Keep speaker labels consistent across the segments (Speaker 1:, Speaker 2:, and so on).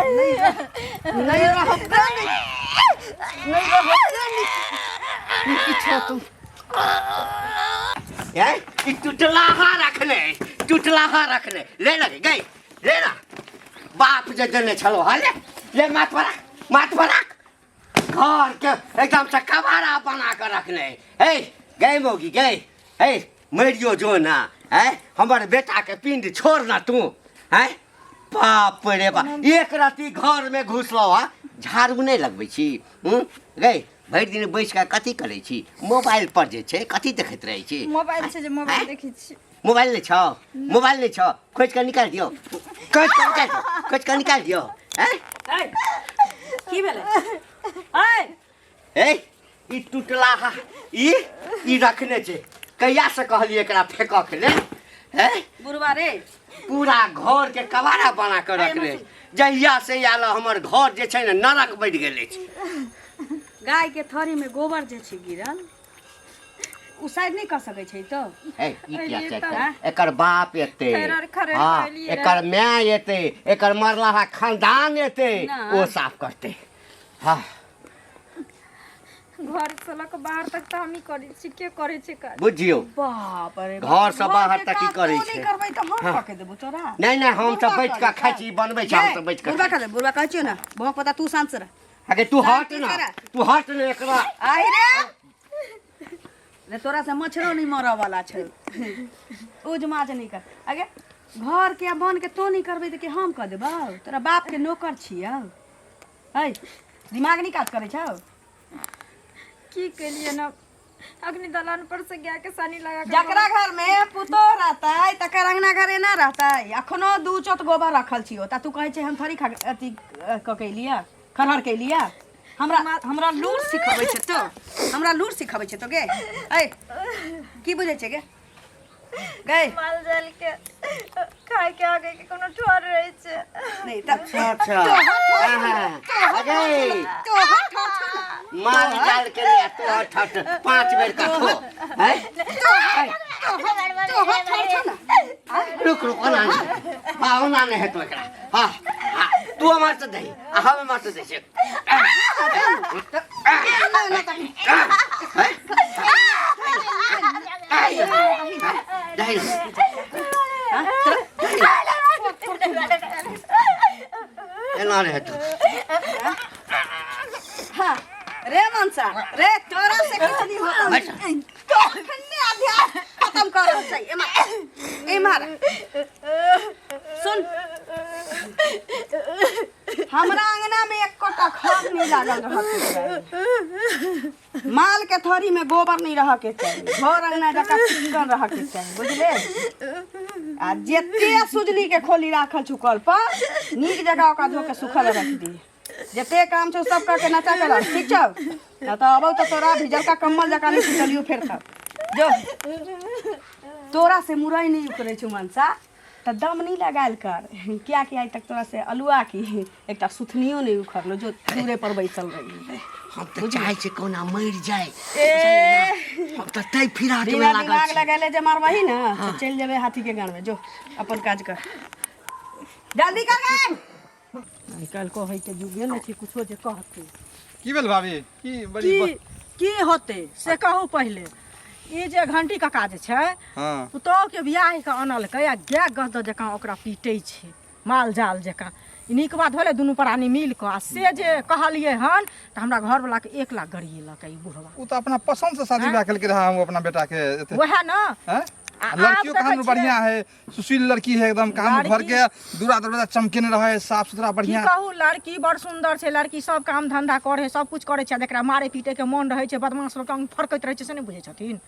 Speaker 1: नहीं रहते नहीं, नहीं रहते नहीं। किछो तू
Speaker 2: ए ई टुटलाहा रखने, टुटलाहा रखने ले लगे गई ले ना बाप जे देने छलो। हाँ, ले ले, माथ पर रख, माथ पर रख। घर के एकदम से कबाड़ा बना के रखने हे गई मोगी गई। हे मरियो जो ना है, हमर बेटा के पिंड छोड़ ना तू है। बाप रे बाप, एक राति घर में घुसलो हा, झाड़ू नहीं लगबै छी। गई, भरि दिन बैस कऽ कथी करै छी? मोबाइल पर जे छै कथी देखैत रहै छी?
Speaker 3: मोबाइल छै जे मोबाइल
Speaker 2: आँय?
Speaker 3: देखै छी।
Speaker 2: मोबाइल नहि छौ? मोबाइल नहि छौ? खोजि कऽ निकालि दियौ, खोजि कऽ निकालि दियौ, खोजि कऽ निकालि दियौ। आँय?
Speaker 1: ऐ, की भेलै? ऐ
Speaker 2: ए ई टुटलाहा ई ई रखने छै, कहिया से कहलियै एकरा फेकऽ के लेल। हैं?
Speaker 1: बुढ़वा रे।
Speaker 2: पूरा घर के कबाड़ा बना के रखने। जहिया से आयल हमर घर जे छै ने नरक बढ़ि गेल अछि।
Speaker 1: गाय के थरी में गोबर जे छै गिरल, उ साइड नहीं कर सकै छै तो?
Speaker 2: ए, ई किया
Speaker 3: अरे
Speaker 2: छै?
Speaker 3: तऽ-
Speaker 2: एकर बाप एतै,
Speaker 3: खैरर खरर
Speaker 2: हाँ,
Speaker 3: कहलियै रहए।
Speaker 2: एकर माय एतै, एकर मरलाहा खानदान एतै,
Speaker 1: ना।
Speaker 2: ओ साफ करतै। हाँ।
Speaker 3: घर से लऽ कऽ बाहर तक तऽ हमही करै छी। के करै छै काज?
Speaker 2: बुझियौ।
Speaker 1: बाप रे बाप।
Speaker 2: घर से बाहर
Speaker 1: के
Speaker 2: तक की
Speaker 1: काज
Speaker 2: करै
Speaker 1: तों
Speaker 2: छै?
Speaker 1: नहीं करबै तऽ हम कऽ के देबौ तोरा?
Speaker 2: नहीं नहीं, हम सब
Speaker 1: बुढ़बा
Speaker 2: बैठ कऽ
Speaker 1: करै
Speaker 2: खाइ छी, बनबै छी, हम सब बैठ कऽ।
Speaker 1: बुढ़बा कह दे, बुढ़बा कहै छियौ ने, भोंक पता, तू शांत से रह।
Speaker 2: अगे तू हट
Speaker 1: शांति
Speaker 2: ना।
Speaker 1: से रह।
Speaker 2: तू हट ने एकरा।
Speaker 1: आहि रे रे, तोरा से मच्छरो नहीं मरऽ वाला छै। उज माज नहीं कर। आगे घर के आ बन के तो नहीं करबै तऽ के हम कऽ देबौ? तोरा बाप के नौकर छियौ। है, दिमाग नहीं काज करै छौ?
Speaker 3: की केलिए ना, अखनी दलान पर से गाय के सानी लगा के।
Speaker 1: जकरा घर में पुतोह रहतै तकर अंगना घर एना रहतै? अखनो दू चोत गोबर रखल छियौ ता तू कहै छै हम थोड़ी खा अथी कऽ के एलियै, खरहर के एलियै। हमरा हमरा लूर सिखबै छै तो? हमरा लूर सिखबै छै तो गे? ऐ, की बुझै छै गे? गए।
Speaker 3: माल जाल के खाय के आगे के कोनो ठोर रहे छै?
Speaker 1: नहीं तऽ
Speaker 2: अच्छा, अगे
Speaker 1: तोहर ठोर छौ ने।
Speaker 2: माल जाल के लिए तो ठट पांच बेर कठो हैं।
Speaker 1: तोहर ठोर छौ ने।
Speaker 2: रुक रुक, ओना नहीं, हाँ, ओना नहीं हेतौ एकरा। हाँ हाँ, तू हमार से दही आ हम हमार से दै छियै। हैं? दही। एना नहीं हेतौ।
Speaker 1: हाँ रे मनसा रे, तोरा से कुछ नहीं होता।
Speaker 2: बैठ।
Speaker 1: अखने अध्याय खत्म कर रहल छै। एम्हर एम्हर सुन, हमरा अंगना में एकोटा खर नहीं लागल रह के चाही, माल के थरी में गोबर नहीं रह के चाही, घर अंगना जकाँ चिकन रह के चाही, बुझले? आ जते सुजली के खोली राखल चुकल पर नीक जगह ओकरा धो के सुखल रख दी। जते काम छौ सब कऽ के नचा के रख, ठीक छौ? ना तऽ अबौ तऽ तोरा भिजलका कम्बल जकाँ नहीं सुतलियौ फेर तब जो। तोरा से मुरई नहीं उखड़ै छौ मनसा, तऽ दम नहीं लगायल कर, कियाकि आइ तक तोरा से अलुआ की एकटा सुथनियो नहीं उखड़लो जो दूरे पर बैसल रही।
Speaker 2: हम तऽ चाहै छी कोना मरि जाय।
Speaker 1: ए।
Speaker 2: हम तऽ तै फिराक मे
Speaker 1: बिना
Speaker 2: लागल
Speaker 1: दिमाग
Speaker 2: छी।
Speaker 1: लगेले जे मारबही ने तऽ चलि जेबै हाथी के गाँड़ में। जो अपन काज कर, जल्दी कर गे।
Speaker 4: आइ काल्हि कहैके जुगे नहि छै कुछो जे कहतै।
Speaker 5: की भेल भाभी? की बड़ी
Speaker 4: की की होतै से कहू पहिले। ई जे घंटी काका जे छै, पुतोहके बियाह कऽ अनलकै आ गाय गहद जकाँ ओकरा पीटै छै, माल जाल जकाँ। ई नीक बात भेलै? दुनू प्राणी मिल कऽ आ से जे कहलियै हन तऽ हमरा घरवलाके 1 लाख गरियेलक ई बुढ़वा।
Speaker 5: ओ तऽ अपना पसंद से शादी ब्याह केलकै रहा हम अपना बेटा के एते।
Speaker 4: वएह ने।
Speaker 5: हैं?
Speaker 4: आ
Speaker 5: आ
Speaker 4: आब
Speaker 5: लड़कियों
Speaker 4: देखै
Speaker 5: कहाँ
Speaker 4: छियै-
Speaker 5: बढ़िया है, सुशील लड़की है एकदम। कहाँ घर
Speaker 4: लड़की-
Speaker 5: के दूरा दरवाजा चमकेने रहे, साफ सुथरा।
Speaker 4: की
Speaker 5: बढ़िया।
Speaker 4: कहू, लड़की बड़ सुंदर छै। लड़की सब काम धंधा करे, सब कुछ करे छै। जकरा मारे पीटे के मन रहै छै, बदमाश लोग टांग फड़कैत रहै छै, से नहि बुझै छथिन?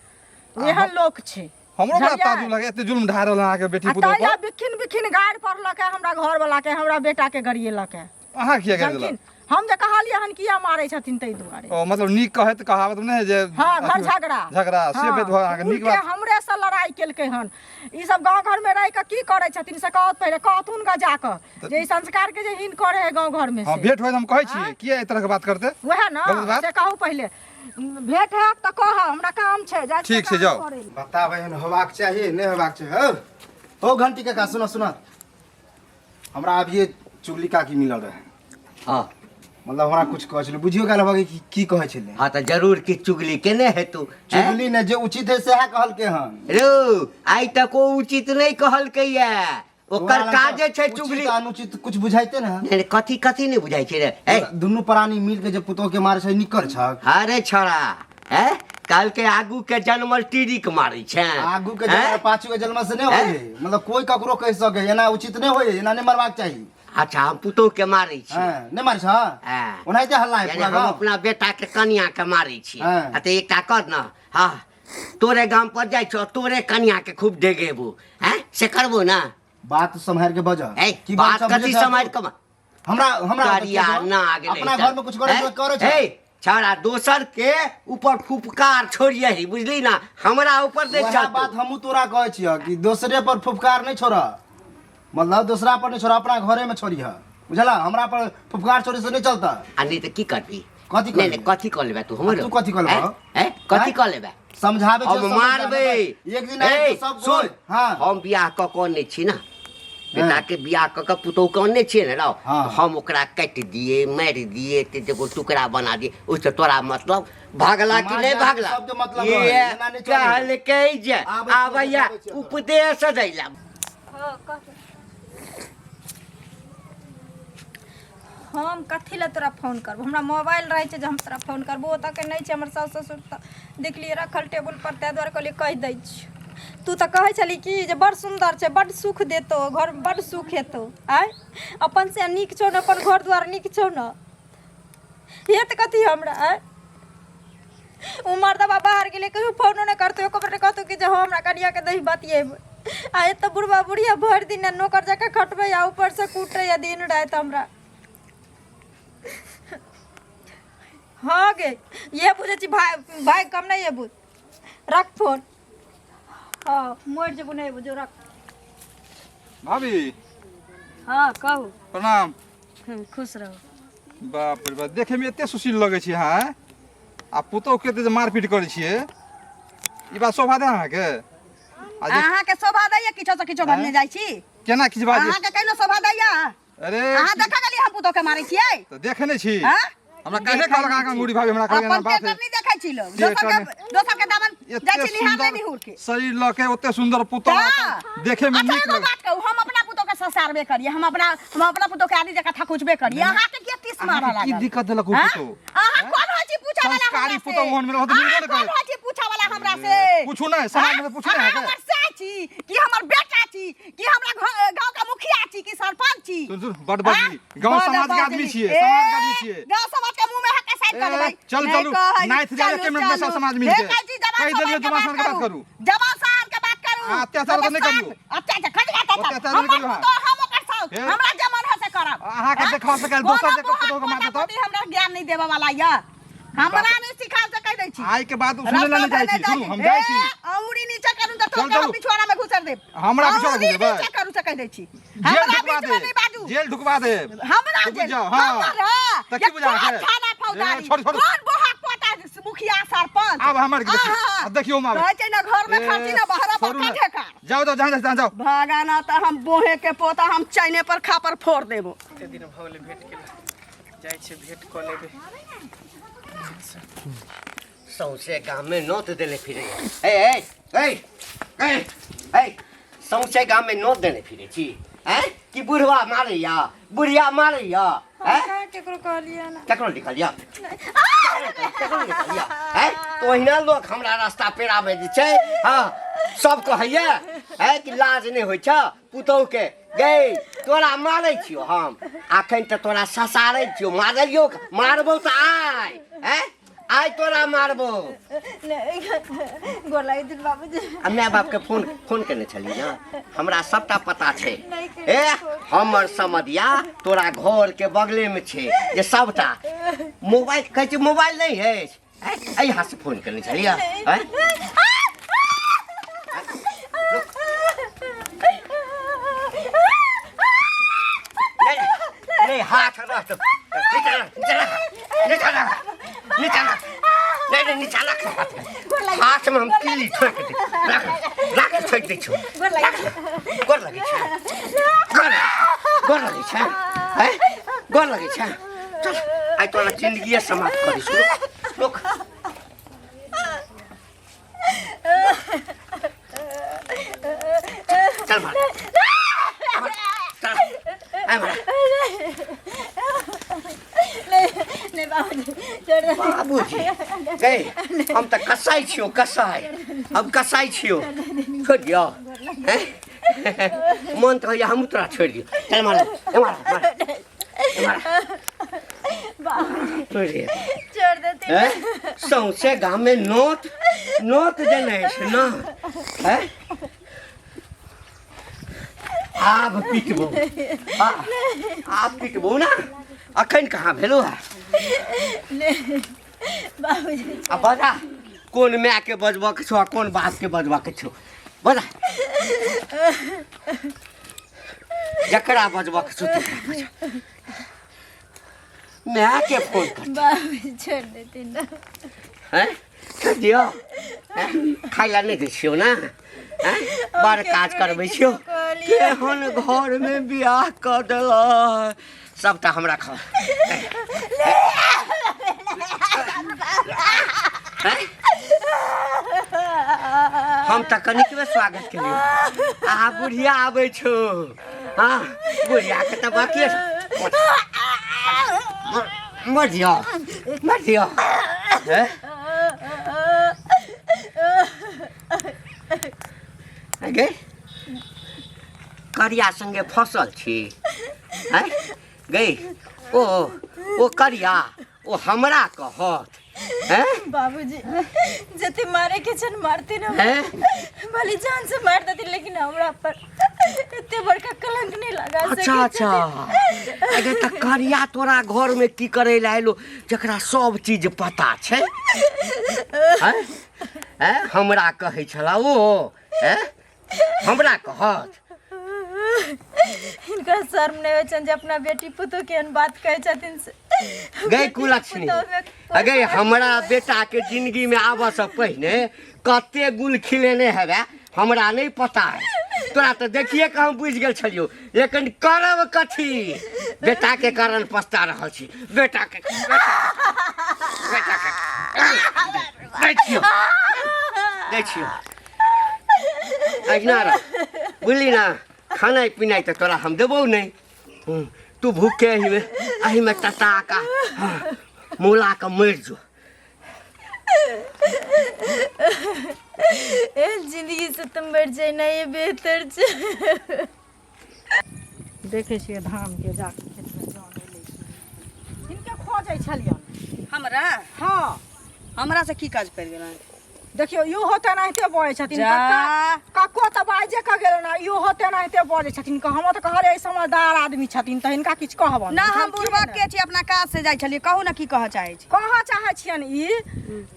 Speaker 4: एहन लोक छै।
Speaker 5: हमरो बड़ा
Speaker 4: बुझलियै?
Speaker 5: ताजुब लगे, एते जुल्म ढा रहल अहाँके बेटी
Speaker 4: आ
Speaker 5: पुतोह
Speaker 4: तहिया
Speaker 5: पर।
Speaker 4: बिखिन बिखिन गारि पड़लक हमरा घर वाला के, हमरा बेटा के गरियेलक।
Speaker 5: अहाँ किया गारि
Speaker 4: जानथिन
Speaker 5: देलक?
Speaker 4: हम जे कहलियै हन किया मारै छथिन, ताहि दुआरे।
Speaker 5: ओ मतलब नीक कहैत कहावत नहि है जे
Speaker 4: हाँ, घर झगड़ा।
Speaker 5: झगड़ा से भेद अहाँके नीक
Speaker 4: उल्टे
Speaker 5: बात।
Speaker 4: हमरे से लड़ाई केलकै हन। ई सब गांव घर में रह के की करै छथिन से कहत पहिले, कहथुन ग जाकऽ जे ई संस्कार के जे हीन करे है गांव घर में।
Speaker 5: हाँ
Speaker 4: से
Speaker 5: भेंट होय तऽ हम कहै छियै, किया एहि तरह के बात करते?
Speaker 4: वएह ने।
Speaker 5: गलत बात?
Speaker 4: से कहू पहिले, भेंट हैत तऽ कह, हमरा काम छै, जाइ छियै
Speaker 5: ठीक छै,
Speaker 4: काम
Speaker 5: जाउ।
Speaker 4: करै लए।
Speaker 6: बताब, एहन होबाक चाही नहि होबाक चाही? हौ हौ घंटी काका, सुनो सुनो, हमरा अभिये चुगली काकी मिलल रहे।
Speaker 2: हाँ।
Speaker 6: मतलब हमरा कुछ कहै छलै, बुझियो गेल होबे कि की कहै छलै।
Speaker 2: हाँ तऽ जरूर कि चुगली केने हेतु।
Speaker 6: चुगली ने, जे उचित है सएह कहलकै हन।
Speaker 2: रो आइ तक ओ उचित नहि कहलकैया, ओकर काजे छै चुगली।
Speaker 6: अनुचित कुछ बुझाइते ने।
Speaker 2: नहीं, कथी कथी नहीं बुझाइ छै रे? ए
Speaker 6: दुनू प्राणी मिल के जे पुतोह के मारे छै, निकर छक।
Speaker 2: अरे छोड़ा, हैं काल के आगू के जनमल टीरी के मारै छै।
Speaker 6: आगू के जनमल पाछू के जनमल से नहीं होय, मतलब कोई ककरो कह सके एना उचित नहीं होय, एना नहीं मरबाक चाही।
Speaker 2: अच्छा, हम पुतोह के मारै छी।
Speaker 6: हां, नहीं मारै छ।
Speaker 2: हां।
Speaker 6: ओनाहिते हल्ला है पूरा
Speaker 2: हम
Speaker 6: गाँव।
Speaker 2: अपना बेटा के कनिया के मारै छी।
Speaker 6: हाँ।
Speaker 2: आ तऽ एकटा कर न, हाँ तोरे गाम पर जाइ छौ, तोरे कनिया के खूब डेगेबो, हैं से करबो ना?
Speaker 6: बात सम्हार के बजा।
Speaker 2: ए,
Speaker 6: की
Speaker 2: बात
Speaker 6: सब
Speaker 2: कथी
Speaker 6: बुझै छह
Speaker 2: सम्हार
Speaker 6: तू?
Speaker 2: के
Speaker 6: हमरा हमरा
Speaker 2: करिया नाग नहीं
Speaker 6: अपना
Speaker 2: त।
Speaker 6: घर में कुछ करे
Speaker 2: हैं?
Speaker 6: करे छै।
Speaker 2: ए, छौड़ा दोसर के ऊपर फुफकार छोड़ियही, बुझली ना, हमरा ऊपर नहीं
Speaker 6: वएह
Speaker 2: चलतौ।
Speaker 6: बात हमहूँ तोरा कहै छियह कि दोसरे पर फुफकार नहीं छोड़, मतलब दोसरा पर नहीं छोड़, अपना घरे में छोड़िह, बुझला? हमरा पर फुफकार छोड़े से नहीं चलता।
Speaker 2: आ नहीं तऽ की करबी?
Speaker 6: कथी
Speaker 2: नहीं
Speaker 6: करबी?
Speaker 2: नहीं, कथी कऽ लेबे तू हमरो?
Speaker 6: तू कथी कऽ लेबह?
Speaker 2: हैं? हैं? कथी
Speaker 6: हैं?
Speaker 2: कऽ लेबे?
Speaker 6: समझाबे छियौ,
Speaker 2: हम
Speaker 6: समझ जा,
Speaker 2: मारबै।
Speaker 6: एक दिन आबि
Speaker 2: ए,
Speaker 6: कऽ सब
Speaker 2: सुन,
Speaker 6: कोइ, हाँ।
Speaker 2: हम बियाह कऽ कऽ अनने छी ना, बेटा के बियाह कऽ कऽ पुतोहु के अनने छियै ने रौ,
Speaker 6: हाँ।
Speaker 2: तऽ हम ओकरा काटि दिए, मारि दिए, एते एगो टुकड़ा बना दिए, ओहिसँ तोरा मतलब भागला कि
Speaker 6: समाज
Speaker 2: नहि
Speaker 6: जाति
Speaker 2: भागला?
Speaker 6: सबके मतलब
Speaker 2: ये
Speaker 6: रहै, एना नहि चलै।
Speaker 2: कहलकै जे
Speaker 6: आबै छियौ,
Speaker 2: आबैया
Speaker 6: आबै छियौ।
Speaker 2: उपदेश दै ला।
Speaker 3: हाँ, कह। हम कथी लए तोरा फोन करबो? हमरा मोबाइल रहै छै जे हम तोरा फोन करबो, ओतऽ के नहि छै। हमर सासु ससुर तऽ देखलियै रखल टेबुल पर, ताहि दुआरे कहलियै कहि दै छियौ। तू तऽ कहै छली कि जे बड़ सुन्दर छै, बड्ड सुख देतौ, घरमे बड्ड सुख हेतौ। आँय, अपन से नीक छौ ने, अपन घर दुआर नीक छौ ने, हे तऽ कथी हमरा? आँय, ओ मर्दबा बाहर गेलै, कहियो फोनो नहि करतौ, एको बेर नहि कहतौ कि जे हँ हमरा कनियाके दही बतियेबै। आ एतऽ बुढ़बा बुढ़िया भरि दिन नौकर जकाँ खटबै आ ऊपरसँ कूटैया दिन राति हमरा। हँ गे, इएह बुझै छी भाय, भाय कम नहि एबू। रख फोन। हँ, मरि जेबू, नहि एबू जो, रख।
Speaker 5: भाभी।
Speaker 1: हाँ कहू।
Speaker 5: प्रणाम।
Speaker 1: खुश रहू।
Speaker 5: बाप रे बाप, देखे में एते सुशील लगै छी अहाँ, आँय? आ पुतोह के जे मारपीट करै छियै, ई बात शोभा दे अहाँके? आ जे
Speaker 1: अहाँके शोभा दैया किछो से किछो बनने जाइ छी?
Speaker 5: केना किछु बाजै?
Speaker 1: अहाँके कैनो शोभा दैया?
Speaker 5: अरे
Speaker 1: अहाँ देखा गेलियै हम पुतोह के मारै छियै?
Speaker 5: तऽ देखे नहि छी।
Speaker 1: हाँ?
Speaker 5: हमरा काहे कहलक अहाँके अंगूरी भाभी, हमरा कहलक एना
Speaker 1: अपन
Speaker 5: बात
Speaker 1: टेटर नहि देखै छी लोग,
Speaker 5: टेटर
Speaker 1: दोसर के
Speaker 5: नहि।
Speaker 1: दोसर के दामन जाइ
Speaker 5: एते
Speaker 1: छी निहार
Speaker 5: सुन्दर
Speaker 1: नहि निहुर के।
Speaker 5: शरीर लऽ के ओते सुन्दर पुतोह
Speaker 1: तऽ
Speaker 5: देखे में
Speaker 1: अच्छा
Speaker 5: नीक
Speaker 1: एगो
Speaker 5: लगे।
Speaker 1: बात कहू, हम अपना पुतोह के ससारबे करियै, हम अपना पुतोह के आदि जकाँ थकुचबे करियै, अहाँके किया तीस मारऽ
Speaker 5: अहाँके की
Speaker 1: लागल?
Speaker 5: दिक्कत देलक ओ
Speaker 1: हाँ?
Speaker 5: पुतोह?
Speaker 1: अहाँ कोन होइ छी पूछऽ वाला
Speaker 5: संस्कारी
Speaker 1: हमरा से?
Speaker 5: पुतोह ओहन मिलल होत, मिलबो
Speaker 1: अहाँ
Speaker 5: नहि
Speaker 1: कोन
Speaker 5: करत।
Speaker 1: होइ छी पूछऽ वाला हमरा से?
Speaker 5: पूछू नहि, समाज में तऽ पूछू नहि
Speaker 1: अहाँ
Speaker 5: अहाँके।
Speaker 1: हमर साय छी कि हमर बेटा छी कि हमरा गांव का मुखिया छी कि सरपंच छी?
Speaker 5: सुन सुन, बड बजली।
Speaker 1: हाँ?
Speaker 5: गांव
Speaker 1: बड
Speaker 5: समाज के आदमी
Speaker 1: बजली।
Speaker 5: छियै,
Speaker 1: ए,
Speaker 5: समाज के आदमी छियै।
Speaker 1: गांव समाज के मुंह में हक्का साइड कर
Speaker 5: ए,
Speaker 1: देबै।
Speaker 5: चल,
Speaker 1: नहीं
Speaker 5: चलू,
Speaker 1: कहै,
Speaker 5: नाइथ जाइए,
Speaker 1: चलू,
Speaker 5: के मिनट में सब
Speaker 1: चलू।
Speaker 5: समाज मिल
Speaker 1: हे
Speaker 5: के।
Speaker 1: कहै छी, जवान
Speaker 5: कहि देलियै,
Speaker 1: समाज के
Speaker 5: जवान
Speaker 1: बात
Speaker 5: समाज के बात
Speaker 1: करू।
Speaker 5: करू।
Speaker 1: जवान समाज के बात करू।
Speaker 5: आ, अत्याचार तऽ नहि करियौ।
Speaker 1: अत्याचार, खट जा, अत्याचार।
Speaker 5: अत्याचार नहि
Speaker 1: हमर
Speaker 5: करियौ, हाँ।
Speaker 1: पुतोह, हम ओकर साउस,
Speaker 5: हे।
Speaker 1: हमरा जे मन है से करब।
Speaker 5: अहाँके
Speaker 1: हाँ?
Speaker 5: देखा सकल, दोसर
Speaker 1: कोनो
Speaker 5: जे पुतोह के
Speaker 1: मुँह
Speaker 5: मारतै तब?
Speaker 1: पोता-पोती हमरा ज्ञान नहीं देबऽ वाला यऽ, हमरा नहीं सिखा से कहि दै छी।
Speaker 5: आइ के बाद सुनै लए नहि जाइ छी। सुनू, हम जाइ छी।
Speaker 1: औरी नीचा करू तऽ
Speaker 5: चल,
Speaker 1: तोरा
Speaker 5: चलू।
Speaker 1: पिछुआरा में घुसर देब।
Speaker 5: हमरा पिछुआरा
Speaker 1: औरी
Speaker 5: घुसेबै?
Speaker 1: नीचा करू से कहि दै छी।
Speaker 5: जेल
Speaker 1: हमरा
Speaker 5: ढुकवा
Speaker 1: बीच में
Speaker 5: देब,
Speaker 1: नहीं बाजू।
Speaker 5: जेल ढुकवा देब।
Speaker 1: हमरा
Speaker 5: तू
Speaker 1: जेल
Speaker 5: बुझि जाओ, हाँ।
Speaker 1: हमरा
Speaker 5: तऽ
Speaker 1: ये
Speaker 5: की बुझा
Speaker 1: कोन
Speaker 5: अहाँके?
Speaker 1: थाना फौजदारी?
Speaker 5: ए, छोड़ू, छोड़ू।
Speaker 1: कोन बोहा पोता मुखिया सरपंच?
Speaker 5: आब हमर के देखियौ।
Speaker 1: आहा।
Speaker 5: आब देखियौ हम आबै।
Speaker 1: कहै छै ने घर में
Speaker 5: ए,
Speaker 1: खर्ची ना बहरा पर
Speaker 5: छोड़ू ने।
Speaker 1: काठे का।
Speaker 5: जाओ जाओ, जहाँ जाओ, जाओ।
Speaker 1: भागा ना तऽ हम बोहे के पोता हम चैने पर खापर फोड़ देबो।
Speaker 7: कते दिन भऽ गेलै भेंट केला, जाइ छियै भेंट कऽ लेबै।
Speaker 2: सौंसे गाममे नोत देने फिरे। ए ए ए ए ए, सौंसे गाममे नोत देने फिरे छी, हैं कि बुढ़वा मारैया, बुढ़िया मारैया? हैं?
Speaker 3: कहाँ केकरो कहलियै ना।
Speaker 2: केकरो लिखलिया, केकरो लिखलिया? हैं, तो ओहिना लोक हमरा रास्ता पेरामे जे छै, हँ, सब कहैया हैं कि लाज नहि होइ छ पुतोहु के? गै, तोरा मारै छियौ हम अखन तऽ, तोरा ससारै छियौ। मारलियौ, मारबौ तऽ आइ, हैं, आइ तोरा मारबौ।
Speaker 3: गोर लागि दिन बाबूजी।
Speaker 2: आ माय बापके फोन फोन केने छली ने? हमरा सबटा पता छै।
Speaker 3: नहि केने।
Speaker 2: ए, हमर समदिया तोरा घर के बगले में छै जे सबटा मोबाइल कहै छै, मोबाइल नहि अछि? एहि हाथ से फोन केने छलियै? आँय? नहीं नहीं, हाथ रख, नीचा रख, नीचा रख, नीचा रख, नीचा रख। नहीं नहीं, नीचा रख हाथ। हाथ में हम तीली ठोक दे, रख रख, ठोक दै छौ, रख। गोर लगै छै, गोर गोर लगै छै, हैं, गोर लगै छै। चल आइ तोरा जिंदगी समाप्त करै छी रुक रुक चल मार मार, चल आइ मार
Speaker 3: नहीं बाबूजी छोड़ दे
Speaker 2: बाबूजी गए हम तऽ कसाई छियौ कसाई हम कसाई छियौ छोड़ि दियौ हैं? मन तऽ होइए हमहूँ तोरा छोड़ि दियौ चल मार ए मार मार ए मार छोड़ि दियौ
Speaker 3: छोड़ देते
Speaker 2: हैं? सौंसे गाममे नोत नोत देने छै न हैं? आब पिटबो आब पिटबो ना अखन कहाँ भेलो है
Speaker 3: बाबूजी
Speaker 2: आ बजा कोन माय के बजबऽ के छौ आ कोन बाप के बजबऽ के छौ बजा जकरा बजबऽ के छौ तकरा बजा माय के फोन कर
Speaker 3: बाबूजी छोड़ देती ना
Speaker 2: हैं छोड़ि दियौ हैं? खाइ लए नहि दै छियौ ने हैं? बड़ काज करबै छियौ केहन घरमे बियाह कऽ देलक सबटा हमरा खा हैं? हम तऽ कनिकबे स्वागत केलियौ आ बुढ़िया आबै छौ हँ बुढ़ियाके तऽ बाकिए छौ। मर दियौ मर दियौ हैं? गे करिया संगे फसल छी हैं गई ओ ओ करिया ओ हमरा कहत हैं
Speaker 3: बाबूजी जते मारे के छन मारते ना
Speaker 2: हैं?
Speaker 3: भले जान से मार देती लेकिन हमरा पर एते बड़का कलंक नहीं लगा सके
Speaker 2: अच्छा अच्छा अरे तऽ करिया तोरा घर में की करे ला एलो जकरा सब चीज पता छै हैं? हैं? हमरा कहै छला ओ हैं? हमरा कहत
Speaker 3: हिनका शर्म नहीं होइ छनि जे अपना बेटी पुतोह के एहन बात कहै छथिन से
Speaker 2: गई
Speaker 3: बेटी
Speaker 2: कुलक्ष्मी
Speaker 3: पुतोहमे कोइ
Speaker 2: अगे
Speaker 3: बात
Speaker 2: हमरा बेटा के जिंदगी में आबऽ से पहिने कते गुल खिलेने हेबे हमरा नहीं पता है तोरा तऽ देखिए के हम बुझि गेल छलियौ लेकिन करब कथी बेटा के कारण पछता रहल छी बेटा के बेटा बेटा के दै छियौ दै छियौ अहिना रह बुझली ना खानाइ पिनाइ तऽ तोरा हम देबौ नहि तू भूखे एहिमे एहिमे टटा का मौला के मरि जो
Speaker 3: एहन जिंदगी से तऽ मरि जेनाइ बेहतर छै
Speaker 4: देखै छियै धानके जाके खेतमे जन एलै छै हिनके खोजै छलियनि
Speaker 1: हमरा
Speaker 4: हँ
Speaker 1: हमरा से की काज पड़ि गेल
Speaker 4: देखियौ इहो तेनाहिते बजै छथिन
Speaker 1: जा।
Speaker 4: कक्का कक्को तऽ बाजे कऽ गेल ने इहो तेनाहिते बजै छथिन हम तऽ कहलियै समझदार आदमी छथिन तऽ हिनका किछु कहबनि
Speaker 1: ना हम
Speaker 4: बुझलखिन
Speaker 1: बुढ़बक
Speaker 4: ने?
Speaker 1: के छी अपना काज से जाइ छलियै कहू ने की कहऽ चाहै छी
Speaker 4: कहऽ चाहै छियनि ई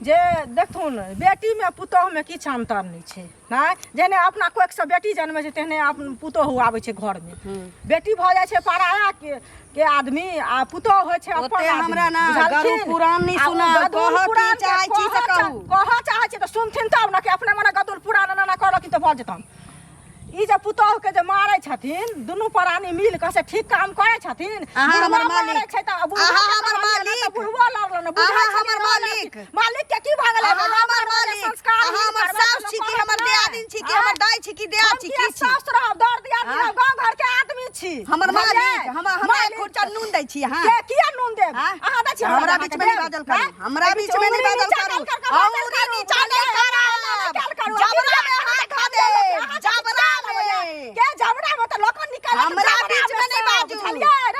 Speaker 4: जे देखथुन बेटीमे पुतोहुमे किछु अन्तर नहि छै नहि जेहने अपना कोखिसँ बेटी जनमै छै तेहने अपन पुतोहु आबै छै घरमे बेटी भऽ जाइ छै पराया के के आदमी आ पुतोहु होइ छै अपन
Speaker 1: ओते
Speaker 4: आदमी,
Speaker 1: हमरा ना
Speaker 4: बुझलखिन?
Speaker 1: गरुड़ पुराण नहि
Speaker 4: आ ओ
Speaker 1: सुनाउ,
Speaker 4: गदुल
Speaker 1: कहऽ की
Speaker 4: पुराण के
Speaker 1: चाहै छी से
Speaker 4: कहऽ
Speaker 1: कहू।
Speaker 4: कहऽ चाहै छी तऽ सुनथिन तब ने कि अपने मने गदुल पुराण एना एना करलखिन तऽ भऽ जेतनि ई जे पुतोहु के जे मारै छथिन दुनू प्राणी मिल कऽ से ठीक काम करै छथिन
Speaker 1: अहाँ हमर
Speaker 4: बुढ़वा
Speaker 1: मालिक।
Speaker 4: मारै छै तऽ बुढ़वा
Speaker 1: अहाँ
Speaker 4: के
Speaker 1: हमर
Speaker 4: कहलियै ने तऽ
Speaker 1: मालिक।
Speaker 4: बुढ़वा लड़ल ने बुझै
Speaker 1: अहाँ
Speaker 4: छलियै
Speaker 1: हमर
Speaker 4: ने
Speaker 1: मालिक।
Speaker 4: मालिक के की भऽ गेलै
Speaker 1: अहाँ हमर मालिक
Speaker 4: संस्कार
Speaker 1: अहाँ हमर सास छी कि हमर दियादिन छी कि हमर दाइ छी कि दियाद छी की छी
Speaker 4: सास रहब दर दियादिन
Speaker 1: हाँ?
Speaker 4: रहब गाँव घर के आदमी छी
Speaker 1: हमर
Speaker 4: बुझलियै?
Speaker 1: मालिक हम हमरा एक
Speaker 4: मालिक।
Speaker 1: खुर्चा नून दै छी अहाँ
Speaker 4: के किया नून देब
Speaker 1: हाँ?
Speaker 4: अहाँ दै छी
Speaker 1: हमरा बीच में नहीं बाजल करू हमरा बीच में नहीं बाजल करू औरी नीचा नहीं करब जबरा में हाथ धऽ देब जबरा में
Speaker 4: के जबरा में त लोक निकाल
Speaker 1: हमरा बीच में नहीं बाजू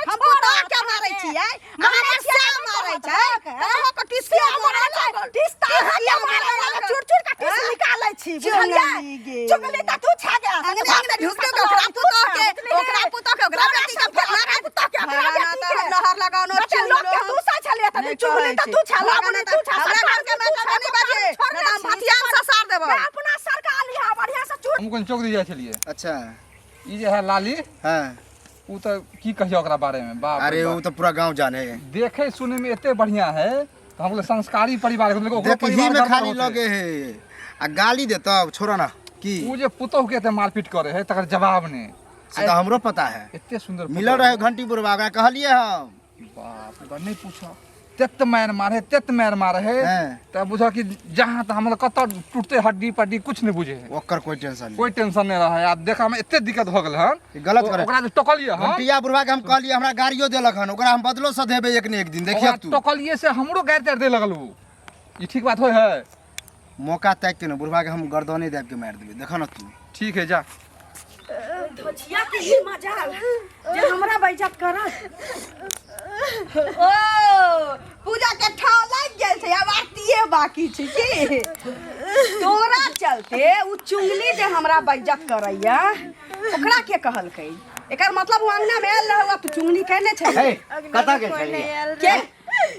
Speaker 1: हम पुतोह के मारै छियै हमर श्याम मारै छै अहाँ के टिसिया मारै लागल
Speaker 4: टिस त अहाँ के मारै लागल चुर चुर के टिस निकालै छी बुझलियै
Speaker 1: चुगली गे।
Speaker 4: चुगली त तू छा गे
Speaker 1: अंगने अंगने ढुक ढुक ओकरा पुतोह के ओकरा पुतोह के ओकरा बेटी के फलाना
Speaker 4: पुतोह के ओकरा
Speaker 1: फलाना
Speaker 4: बेटी
Speaker 1: तऽ
Speaker 4: के
Speaker 1: हम लहर लगानो
Speaker 4: बच्चा लोग के दूसै छलियै त
Speaker 1: नहि
Speaker 4: चुगली
Speaker 1: कहै
Speaker 4: त
Speaker 1: छी।
Speaker 4: तू छा
Speaker 1: हमरा
Speaker 4: लबनी तू छा
Speaker 1: हमरा
Speaker 4: सरकार
Speaker 1: घर के
Speaker 4: के तू
Speaker 1: मैटर
Speaker 4: छा
Speaker 1: नहि बाजे नहि तऽ हम भथियान ससार देबै
Speaker 4: अपना सरकार लिहा बढ़िया से चूर
Speaker 5: हम कोन चौक दी जाइ छलियै
Speaker 6: अच्छा
Speaker 5: ई जे है लाली
Speaker 6: हाँ
Speaker 5: उ तऽ की कहियो ओकरा बारे में बाप रे
Speaker 6: अरे
Speaker 5: बाप।
Speaker 6: वो तो पूरा गांव जाने है
Speaker 5: देखे सुने में एते बढ़िया है तऽ हम बोले संस्कारी परिवार है, ओकरो
Speaker 6: देखही
Speaker 5: परिवार
Speaker 6: में
Speaker 5: गड़बड़
Speaker 6: खाली
Speaker 5: होतै।
Speaker 6: लगे है आ गाली देता छोड़ो ना की
Speaker 5: उ जे पुतोह के एते मारपीट करे है तकर जवाब नहीं
Speaker 6: से तो हमरो पता है
Speaker 5: एते सुंदर
Speaker 6: मिलल रहे घंटी बुढ़वा ओकरा कहलिए हम
Speaker 5: बाप रे बाप, नहीं पूछो तेत मार मारे तेत मार मारे है
Speaker 6: हैं।
Speaker 5: तब बुझो कि जहाँ तक हमरा कतऽ टूटते हड्डी पड्डी कुछ नहीं बुझे है
Speaker 6: ओकर कोई टेंशन नहीं
Speaker 5: कोई टेंशन नहीं रहा है आब देखा हम एते दिक्कत हो गेल हन
Speaker 6: ई गलत करे।
Speaker 5: ओकरा जे टोकलिए हन
Speaker 6: घंटिया बुढ़वा के हम कहलिए हमरा गाड़ियो देलक हन ओकरा हम बदलो से देबै एक ने एक दिन देखिए
Speaker 5: ओकरा
Speaker 6: तू
Speaker 5: टोकलिए से हमरो गारि तारि दे लगल उ ई ठीक बात होय है
Speaker 6: मौका ताकि के ने बुढ़वा के हम गर्दने दाबि के मारि देबै देखऽ न तू
Speaker 5: ठीक है जा
Speaker 1: धोछिया के ही मजाल जे हमरा बेइज्जत करत ओ पूजा के ठाव लागि गेल छै आब आरतीये बाकी छै की तोरा चलते उ चुंगली जे हमरा बेइज्जत करैया ओकरा के कहलकै एकर मतलब उ अंगना में आयल रहौ तू चुंगली केने छै
Speaker 2: हे कतऽ गेल छलियै
Speaker 1: के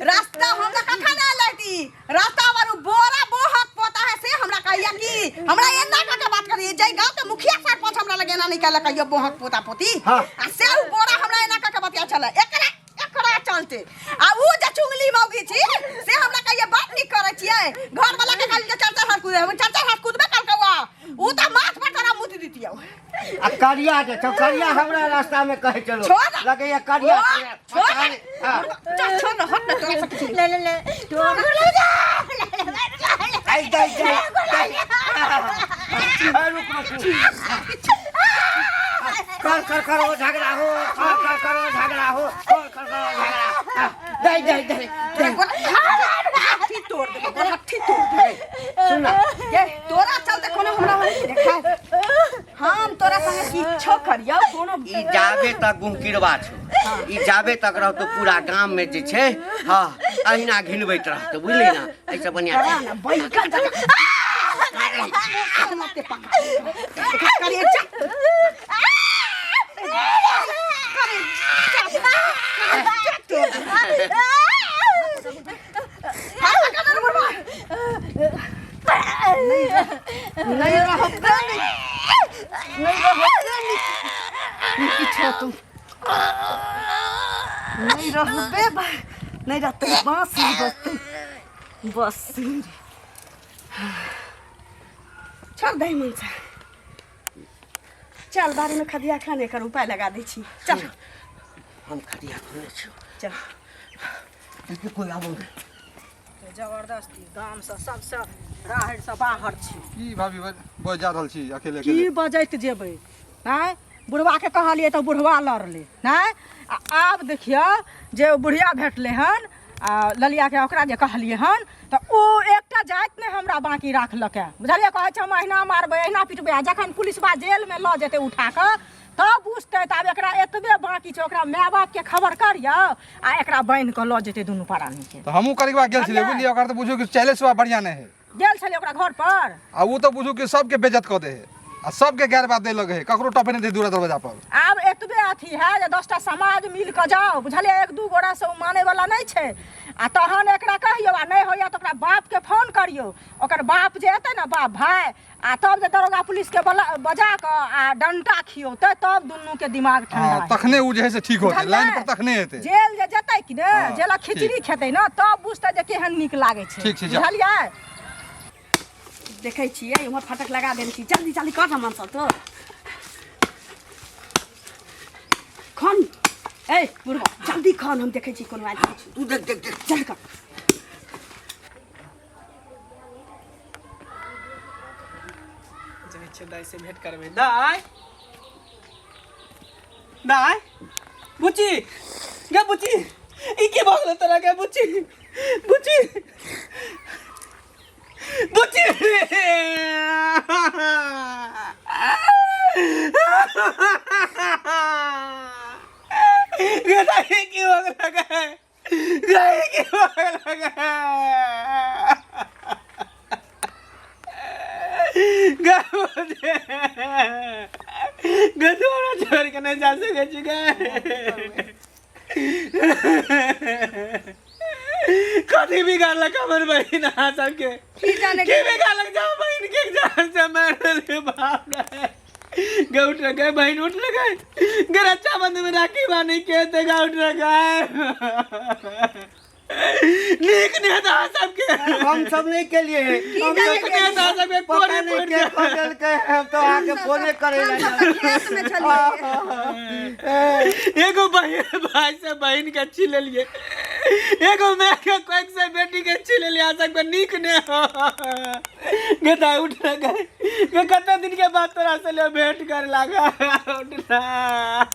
Speaker 1: रास्ता हमरा कखन आयल रहती रास्ता पर उ बोरा बोहक पोता है से हमरा कहिया कि हमरा एना कह के बात करी जै गांव के मुखिया सरपंच हमरा लगे एना नहीं कहलक कहियो बोहक पोता पोती
Speaker 2: हाँ।
Speaker 1: आ से उ बोरा हमरा एना कह के बतिया छले एकरा एकरा चलते आ उ जे चुंगली मौगी छी से हमरा कहिया बात नहीं करै छियै घर वाला के कहली जे चार चार हाथ कूदे हम चार चार हाथ कूदबे कलकौआ उ त माथ पर तोरा मुत दितियौ
Speaker 2: आ करिया जे छौ करिया हमरा रास्ता में कहै चलो
Speaker 1: छोड़ ना।
Speaker 2: लगैया करिया
Speaker 1: ओ, छोड़ ना।
Speaker 2: हाँ।
Speaker 1: चल छोड़ ना हट ना तोरा से किछु
Speaker 3: ले ले ले
Speaker 2: आइ दे दे दे। रुक रुक रुक। कर कर करो झगड़ा हो कर कर करो झगड़ा हो कर कर करो झगड़ा हाँ, दे दे दे दे।
Speaker 1: हट्ठी तोड़ देबो हट्ठी तोड़ देबो
Speaker 2: सुन ना
Speaker 1: ये तोरा चलते कोनो हमरा होई कि देखा हम तोरा संगे किछो करियौ कोनो
Speaker 2: ई जाबे तक गुमकिरबा छौ ई जाबे तक रहतो पूरा गाम में जे छै हाँ अहिना घिनबैत रहतो बुझली ना एहिसँ बढ़िआँ
Speaker 1: करा ना बैगन जकाँ मते पका देखा करिए जा करे जा हाथ पकड़ रे बुढ़वा नहीं रहते नहीं नहीं रहते नहीं किछो तू नहीं रहबे बा नहीं रहते बांस ही बजते बस छोड़ दही मन से चल बारी में खदिया खाने कर उपाय लगा दै छी चल
Speaker 2: हम खटिया खोलने छियौ
Speaker 1: चल
Speaker 2: देखियौ कोइ आबो नहि
Speaker 4: जबरदस्ती गामसँ सबसँ राहड़िसँ बाहर छी
Speaker 5: की भाभी बज जा रहल छी अकेले
Speaker 4: की
Speaker 5: अकेले
Speaker 4: बजैत जेबै आँय बुढ़वाके कहलियै तऽ बुढ़वा लड़लै नहि आ आब देखियौ जे ओ बुढ़िया भेटलै हन आ ललियाके ओकरा जे कहलियै हन तऽ ओ एकटा जाति नहि हमरा बाँकी राखलकै बुझलियै कहै छै हम अहिना मारबै अहिना पिटबै आ जखन पुलिसबा जेलमे लऽ जेतै उठा कऽ तब बुझतै तऽ आब एकरा एतबे बाँकी छै ओकरा माय बापके खबर करियौ आ एकरा बान्हि कऽ लऽ जेतै दुनू प्राणीके
Speaker 5: तऽ हमहूँ करीबा गेल छलियै बुझलियै ओकरा तऽ बुझू कि चले सुबह बढ़िआँ नहि है
Speaker 4: गेल छलियै ओकरा घर पर
Speaker 5: आ ओ तऽ बुझू कि सबके बेज्जत कऽ दे है आ सबके गैर बात दे लगे है ककरो टपे नहि दे दूरा दरवाजा पर
Speaker 4: आब एतबे अथी है जे 10टा समाज मिल कऽ जाओ बुझलियै एक दू गोरा से ओ माने वाला नहि छै आ तहन एकरा कहियौ आ नहि होइया तऽ ओकरा बापके फोन करियौ ओकर बाप जे एतै ने बाप भाय आ तब जे दरोगा पुलिसके बजा कऽ आ डंटा खियौतै तब दुनूके दिमाग ठंडा
Speaker 5: हाँ
Speaker 4: हेतै।
Speaker 5: तखने ओ जे है से ठीक होतै
Speaker 4: बुझलियै?
Speaker 5: लाइन पर तखने हेतै
Speaker 4: जेल जे जेतै कि ने
Speaker 5: हाँ,
Speaker 4: जेलक खिचड़ी खेतै ने तब बुझतै जे केहन नीक लागै छै
Speaker 5: ठीक छै, जाउ।
Speaker 4: बुझलियै
Speaker 1: देखै छियै उम्हर फटक लगा देने छी जल्दी जल्दी कर ना मन सब तो खन ए बुढ़वा जल्दी खन हम देखै छी कोनो आयल छी
Speaker 2: तू देख देख देख
Speaker 1: जल्दी कर
Speaker 7: जाइ छियै दाइ से भेंट करबै दाइ दाइ बुच्ची गे बुच्ची ई की भऽ गेलै तोरा गे बुच्ची बुच्ची बुच्ची गे दाइ ई की भऽ गेलै गे गे ई की भऽ गेलै गे गे बुच्ची गे तोरा छोड़ि के नहि जा सकै छी गे कथी बिगाड़लक हमर बहिन अहाँ सबके
Speaker 1: की जाने
Speaker 7: की बिगाड़लक जाओ बहिन के जान से मार देले बाप रे गे उठ रे गे बहिन उठ रे गे गे रक्षाबंधन में राखी बानी के ते गे उठ रे गे नीक नहि हेतै अहाँ सबके
Speaker 2: हम सब नहीं केलिए।
Speaker 1: की जाने
Speaker 7: अपने
Speaker 1: गेलियै?
Speaker 7: तऽ सबके
Speaker 2: पता
Speaker 7: कोरे
Speaker 2: नहीं
Speaker 7: पड़ि
Speaker 2: के
Speaker 7: जाय।
Speaker 2: कऽ देलकै, हम तो अहाँके फोने करे
Speaker 1: हम सब तऽ खेत में छलियै।
Speaker 7: एगो बहिन भाई से बहिन के छीन लेलिए, एगो माय के कोख से बेटी के छीन लेलिए। आ सबके नीक ने हो गे। दाइ उठ गे गे, कते दिन के बाद तोरा से ले भेंट करे लागा। उठ ना।